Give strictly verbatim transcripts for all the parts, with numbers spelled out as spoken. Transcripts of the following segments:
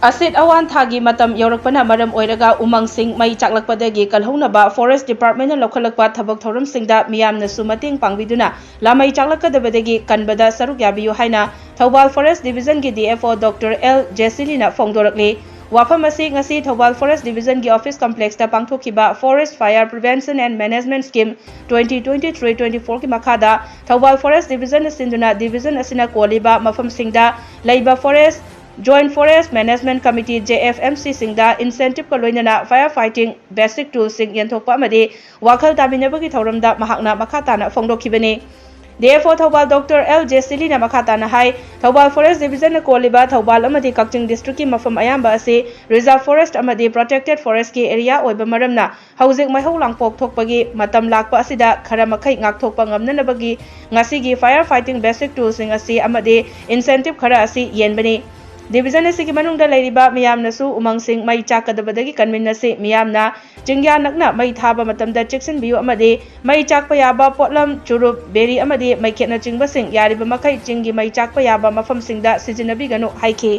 ꯑꯁꯤꯠ ꯑꯋꯥꯟ ꯊꯥꯒꯤ ꯃꯇꯝ ꯌꯧꯔꯛꯄꯅ ꯃꯔꯝ ꯑꯣꯏꯔꯒ ꯎꯃꯪꯁꯤꯡ ꯃꯩ ꯆꯥꯛꯂꯛꯄꯗꯒꯤ ꯀꯜꯍꯧꯅꯕ Forest Department ꯅ ꯂꯧꯈꯠꯂꯛꯄ ꯊꯕꯛ ꯊꯧꯔꯝꯁꯤꯡꯗ ꯃꯤꯌꯥꯝꯅꯁꯨ ꯃꯇꯦꯡ ꯄꯥꯡꯕꯤꯗꯨꯅ ꯂꯥꯃꯩ ꯆꯥꯛꯂꯛꯀꯗꯕꯗꯒꯤ ꯀꯟꯕꯗ ꯁꯔꯨꯛ ꯌꯥꯕꯤꯌꯨ ꯍꯥꯏꯅ ꯊꯧꯕꯥꯜ Forest Division ꯒꯤ D F O Doctor L ꯖꯦꯁꯤꯂꯤꯅ ꯐꯣꯡꯗꯣꯔꯛꯂꯤ꯫ ꯋꯥꯐꯝ ꯑꯁꯤ ꯉꯁꯤ ꯊꯧꯕꯥꯜ Forest Division ꯒꯤ office complex ꯇ ꯄꯥꯡꯊꯣꯛꯈꯤꯕ Forest Fire Prevention and Management Scheme twenty twenty-three twenty-four ꯒꯤ ꯃꯈꯥꯗ ꯊꯧꯕꯥꯜ Forest Division ꯅ ꯁꯤꯟꯗꯨꯅ division ꯑꯁꯤꯅ ꯀꯣꯜꯂꯤꯕ ꯃꯐꯝꯁꯤꯡꯗ ꯂꯩꯕ Forest Joint Forest Management Committee, J F M C ꯁꯤꯡꯗ incentive ꯀ ꯂꯣꯏꯅꯅ fire fighting basic tools ꯁꯤꯡ ꯌꯦꯟꯊꯣꯛꯄ ꯑꯃꯗꯤ ꯋꯥꯈꯜ ꯇꯥꯃꯤꯟꯅꯕꯒꯤ ꯊꯧꯔꯝꯗ ꯃꯍꯥꯛꯅ ꯃꯈꯥ ꯇꯥꯅ ꯐꯣꯡꯗꯣꯛꯈꯤꯕꯅꯤ꯫ D F O Thoubal Doctor L ꯖꯦꯁꯤꯂꯤꯅ ꯃꯈꯥ ꯇꯥꯅ ꯍꯥꯏ, ꯊꯧꯕꯥꯜ Forest Division ꯅ ꯀꯣꯜꯂꯤꯕ ꯊꯧꯕꯥꯜ ꯑꯃꯗꯤ ꯀꯛꯆꯤꯡ district ꯀꯤ ꯃꯐꯝ ꯑꯌꯥꯝꯕ ꯑꯁꯤ Reserve Forest ꯑꯃꯗꯤ Protected Forest ꯀꯤ area ꯑꯣꯏꯕ ꯃꯔꯝꯅ ꯍꯧꯖꯤꯛ ꯃꯩꯍꯧ ꯂꯥꯡꯄꯣꯛ ꯊꯣꯛꯄꯒꯤ ꯃꯇꯝ ꯂꯥꯛꯄ ꯑꯁꯤꯗ ꯈꯔ ꯃꯈꯩ ꯉꯥꯛꯊꯣꯛꯄ ꯉꯝꯅꯅꯕꯒꯤ ꯉꯁꯤꯒꯤ fire fighting basic tools ꯁꯤꯡ ꯑꯁꯤ ꯑꯃꯗꯤ incentive ꯈꯔ ꯑꯁꯤ ꯌꯦꯟꯕꯅꯤ꯫ Division ꯑꯁꯤꯒꯤ ꯃꯅꯨꯡꯗ ꯂꯩꯔꯤꯕ ꯃꯤꯌꯥꯝꯅꯁꯨ ꯎꯃꯪꯁꯤꯡ ꯃꯩ ꯆꯥꯛꯀꯗꯕꯗꯒꯤ ꯀꯟꯃꯤꯟꯅꯁꯤ꯫ ꯃꯤꯌꯥꯝꯅ ꯆꯤꯡꯌꯥ ꯅꯛꯅ ꯃꯩ ꯊꯥꯕ ꯃꯇꯝꯗ ꯆꯦꯛꯁꯤꯟꯕꯤꯌꯨ ꯑꯃꯗꯤ ꯃꯩ ꯆꯥꯛꯄ ꯌꯥꯕ ꯄꯣꯠꯂꯝ, ꯆꯨꯔꯨꯞ, ꯕꯦꯔꯤ ꯑꯃꯗꯤ ꯃꯩꯈꯦꯠꯅꯆꯤꯡꯕꯁꯤꯡ ꯌꯥꯔꯤꯕ ꯃꯈꯩ ꯆꯤꯡꯒꯤ ꯃꯩ ꯆꯥꯛꯄ ꯌꯥꯕ ꯃꯐꯝꯁꯤꯡꯗ ꯁꯤꯖꯤꯟꯅꯕꯤꯒꯅꯨ ꯍꯥꯏꯈꯤ꯫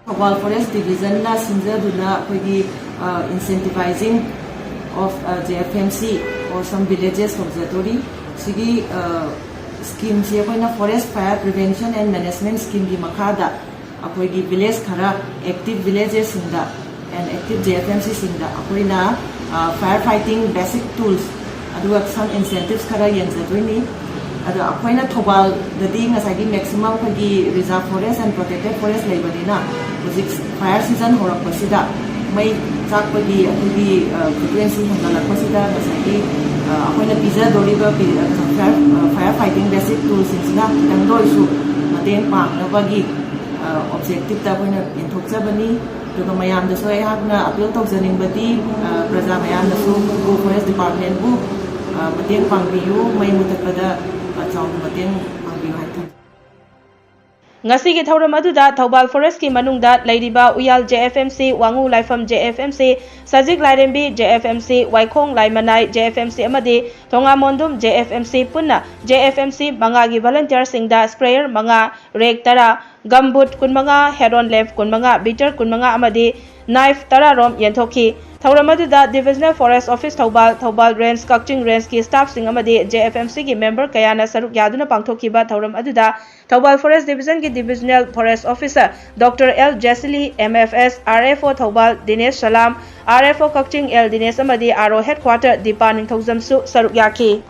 ꯊꯧꯕꯥꯜ Forest Division ꯅ ꯁꯤꯟꯖꯗꯨꯅ ꯑꯩꯈꯣꯏꯒꯤ, ꯑ, incentivizing of, ꯑ, J F M C or some villages ꯇꯧꯖꯗꯣꯔꯤ꯫ ꯁꯤꯒꯤ, ꯑ, scheme ꯁꯤ ꯑꯩꯈꯣꯏꯅ Forest Fire Prevention and Management Scheme ꯒꯤ ꯃꯈꯥꯗ ꯑꯩꯈꯣꯏꯒꯤ village ꯈꯔ, active villages ꯁꯤꯡꯗ and active J F M C ꯁꯤꯡꯗ ꯑꯩꯈꯣꯏꯅ, ꯑ, fire fighting basic tools ꯑꯗꯨꯒ some incentives ꯈꯔ ꯌꯦꯟꯖꯗꯣꯏꯅꯤ꯫ ꯑꯗꯣ ꯑꯩꯈꯣꯏꯅ ꯊꯧꯕꯥꯜꯗꯗꯤ ꯉꯁꯥꯏꯒꯤ maximum ꯑꯩꯈꯣꯏꯒꯤ Reserve Forest and Protected Forest ꯂꯩꯕꯅꯤꯅ ꯍꯧꯖꯤꯛ fire season ꯍꯧꯔꯛꯄꯁꯤꯗ ꯃꯩ ꯆꯥꯛꯄꯒꯤ ꯑꯩꯈꯣꯏꯒꯤ, ꯑ, frequency ꯍꯦꯟꯒꯠꯂꯛꯄꯁꯤꯗ ꯉꯁꯥꯏꯒꯤ, ꯑ, ꯑꯩꯈꯣꯏꯅ ꯄꯤꯖꯗꯣꯔꯤꯕ ꯄꯤ-, ꯑ, fire, ꯑ, fire fighting basic tools ꯁꯤꯡꯁꯤꯅ ꯈꯤꯇꯪꯗ ꯑꯣꯏꯔꯁꯨ ꯃꯇꯦꯡ ꯄꯥꯡꯅꯕꯒꯤ, ꯑ, objective ꯇ ꯑꯩꯈꯣꯏꯅ ꯌꯦꯟꯊꯣꯛꯆꯕꯅꯤ꯫ ꯑꯗꯨꯒ ꯃꯌꯥꯝꯗꯁꯨ ꯑꯩꯍꯥꯛꯅ appeal ꯇꯧꯖꯅꯤꯡꯕꯗꯤ, ꯑ, ꯄ꯭ꯔꯖꯥ ꯃꯌꯥꯝꯅꯁꯨ ꯃꯅꯤꯄꯨꯔ Forest Department ꯕꯨ, ꯑ, ꯃꯇꯦꯡ ꯄꯥꯡꯕꯤꯌꯨ, ꯃꯩ ꯃꯨꯊꯠꯄꯗ, ꯑ, ꯆꯥꯎꯅ ꯃꯇꯦꯡ ꯄꯥꯡꯕꯤꯌꯨ ꯍꯥꯏꯇꯥꯔꯦ꯫ ꯉꯁꯤꯒꯤ ꯊꯧꯔꯝ ꯑꯗꯨꯗ ꯊꯧꯕꯥꯜ Forest ꯀꯤ ꯃꯅꯨꯡꯗ ꯂꯩꯔꯤꯕ ꯎꯌꯥꯜ J F M C, ꯋꯥꯉꯨ ꯂꯥꯏꯐꯝ J F M C, ꯁꯖꯤꯛ ꯂꯥꯏꯔꯦꯝꯕꯤ J F M C, ꯋꯥꯏꯈꯣꯡ ꯂꯥꯏꯃꯅꯥꯏ J F M C ꯑꯃꯗꯤ ꯊꯣꯉꯥꯃꯣꯟꯗꯨꯝ J F M C ꯄꯨꯟꯅ J F M C ꯃꯉꯥꯒꯤ volunteer ꯁꯤꯡꯗ sprayer ꯃꯉꯥ, rake ꯇꯔꯥ, Gumboot ꯀꯨꯟꯃꯉꯥ, Heron Lab ꯀꯨꯟꯃꯉꯥ, Beater ꯀꯨꯟꯃꯉꯥ ꯑꯃꯗꯤ Knife ꯇꯔꯥ ꯔꯣꯝ ꯌꯦꯟꯊꯣꯛꯈꯤ꯫ ꯊꯧꯔꯝ ꯑꯗꯨꯗ Divisional Forest Office Thoubal, Thoubal Range, ꯀꯛꯆꯤꯡ Range ꯀꯤ staff ꯁꯤꯡ ꯑꯃꯗꯤ J F M C ꯒꯤ member ꯀꯌꯥꯅ ꯁꯔꯨꯛ ꯌꯥꯗꯨꯅ ꯄꯥꯡꯊꯣꯛꯈꯤꯕ ꯊꯧꯔꯝ ꯑꯗꯨꯗ ꯊꯧꯕꯥꯜ Forest Division ꯒꯤ Divisional Forest Officer Doctor L Jesili, M F S, R F O Thoubal ꯗꯤꯅꯦꯁ ꯁꯂꯥꯝ, R F O ꯀꯛꯆꯤꯡ L ꯗꯤꯅꯦꯁ ꯑꯃꯗꯤ R O Headquarter ꯗꯤꯄꯥ ꯅꯤꯡꯊꯧꯖꯝꯁꯨ ꯁꯔꯨꯛ ꯌꯥꯈꯤ꯫